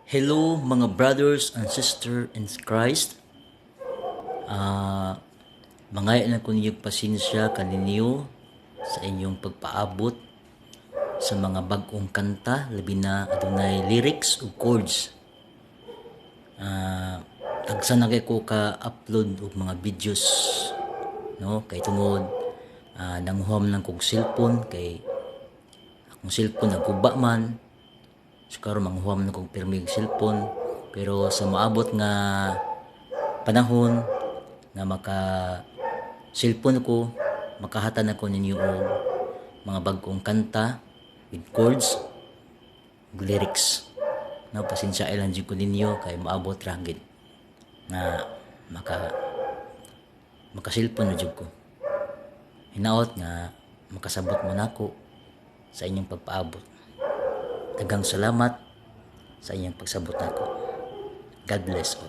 Hello, mga brothers and sister in Christ. Mangayo na ko ninyo pasensya kaninyo sa inyong pagpaabot sa mga bag-ong kanta, labi na adunay lyrics ug chords. Tagsa na kay ko ka-upload og mga videos, no, kay tungod nanguham lang kog cellphone kay akong cellphone naguba man. So karon manguham na kog pirmig cellphone, pero sa moabot nga panahon nga maka cellphone ko, makahatag ako ninyo og mga bag-ong kanta with chords ug lyrics. No, pasensya lang jud ko ninyo kay moabot ra gid nga maka cellphone na jud ko. Hinaot nga makasabot mo nako sa inyong pagpaabot. Daghang salamat sa inyong pagsabot nako. God bless all.